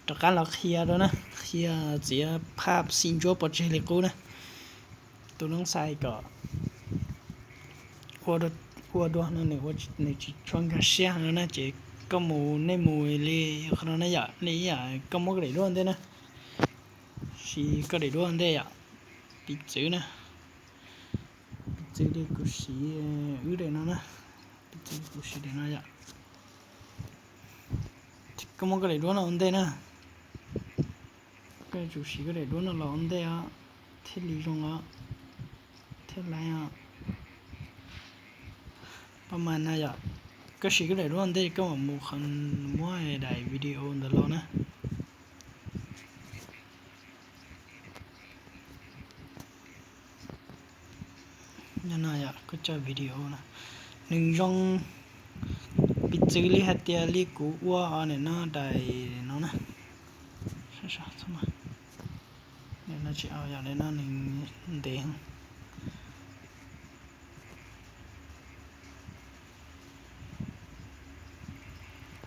rov qab los qhia rau na, qhia txiav phaj xim ntsuab pov tseg li qub na. Tus noob xais kom ua dua no nws tsis tshua nkag siab no na, ces koj mus, nej mus li qhov no na yom, li ib yam koj muab koj daim duab ntej na, siv koj daim duab ntej yom, piv txwv na, piv txwv li kuv siv wb daim no na, piv txwv kuv siv daim no yom. Koj muab koj daim duab no ua ntej na, koj yuav tsum siv koj daim duab no los ua ntej os, thiaj li zoo os, thiaj laiv os. Pab mas na yom, koj siv koj daim duab ua ntej koj mam mus qhov muab daim video ntawd los na. Nyob no yom, koj coj video na, nws zoo piv txwv li hais tias li kuv ua os, nim no daim no na, nim no tsis au yom, nim no nws ntev.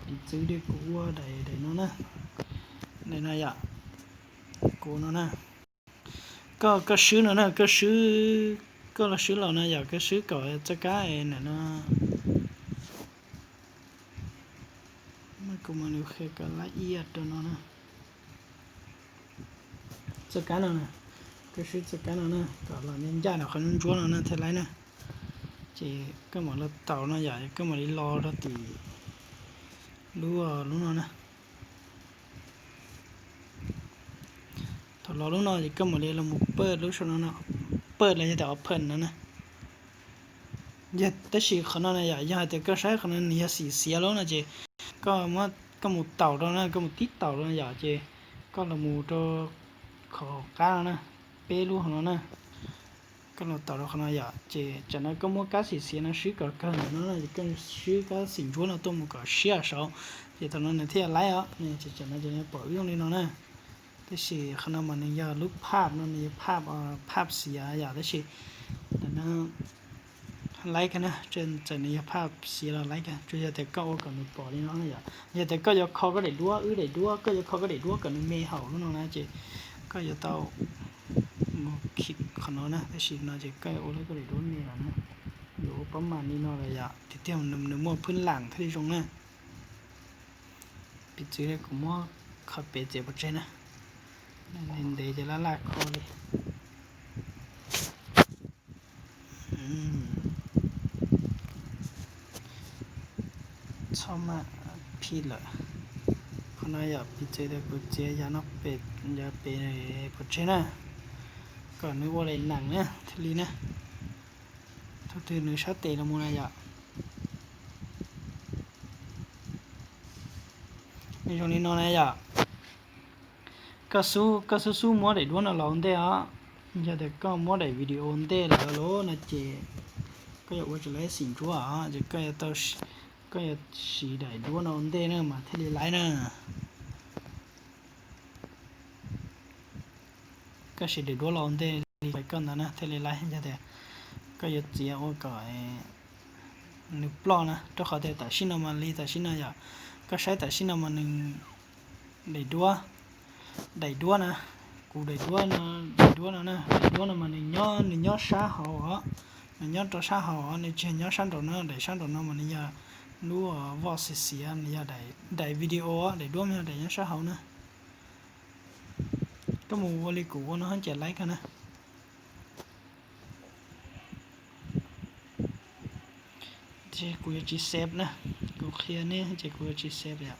Piv txwv li kuv ua daim, daim no na, daim no yom, kuv no na. Koj, koj swb no na, koj swb, koj los swb los no yom, koj swb kom txoj kab nim no, kuv mam li qhia kom lab iab rau no na. Txoj kab no na, koj swb txoj kab no na, kom los ncaj ncaj ntawm qhov ntsuab no na thiaj laiv na. Ces koj mam los taus no yom, koj mam li los rau tim lub, lub no na. Thaum los lub no ces koj mam li los mus pawj lub saum no no, pawj los yog tias open no na. Yog tab sis qhov no na yom, yog hais tias koj saib qhov no nws yog xim xiav lub no ces koj, koj mus taus rau na, koj mus tib taus rau yom, ces koj los mus rau qhov hauv qab no na, peb lub hauv no na. Koj los taus rau qhov no yom, ces tsam no koj muab kab xim xiav no swb kom kawg ntawm no na, ces koj swb kab xim ntsuab no tuaj mus kom siab saud, ces thaum no nws thiaj laiv os. Ces tsam no ces pom wb zoo li no na. Tab sis qhov no mas nws yog lub phaj no, nws yog phaj, phaj xiav yom, tab sis ntawm no laiv kawg na, txawm nws yog phaj xiav los laiv kawg, tsuas yog tias koj ua kom nws pom li no na yom. Yog tias koj yuav kho koj daim duab, wb daim duab, koj yuav kho koj daim duab kom nws me hauv lub no na ces koj yuav tau mus khij qhov no na, tab sis no ces koj yuav ua lub koj daim duab me lawm na. Yuav ua pab mas li no lawm yom, tiag tiag nws muaj phwb lam thiaj li zoo na. Piv txwv li kuv muab qhov pem txiav pov tseg na, ntev ces laj laj kho li. Txhob maj phij lawm. Qhov no yog piv txwv tias kuv txiav yav no pem, yav pem pov tseg na, kom nws ua daim nees na thiaj li na. Thaum twg nws sab tes los mus na yom. Nws zoo li no na yom. Koj xub, koj xub xub muab daim duab no los ua ntej os. Yog tias koj muab daim video ua ntej lawm lauj no ces koj yuav ua tsis laiv xim ntsuab os, ces koj yuav tau, koj yuav siv daim duab no ua ntej na mas thiaj li laiv na. Koj siv daim duab los ua ntej li koj ntawd na thiaj li laiv. Yog tias koj yuav txiav ua kom nws ploj na, rau qhov tias tam sim no mas li tam sim no yom, koj saib tam sim no mas nws daim duab, daim duab na, kuv daim duab, daim duab no na, daim duab no mas nws nyob, nws nyob sab hauv os, nws nyob rau sab hauv os, nws tsis yog nyob sab nraum no, daim sab nraum no mas nws yog lub voj xiav xiav, nws yog daim video, daim duab mas yog daim nyob sab hauv na. Koj mus ua li kuv ua no ces laiv kawg na. Kuv yuav tsis save na, kuv qhia nej ces kuv yuav tsis save yom.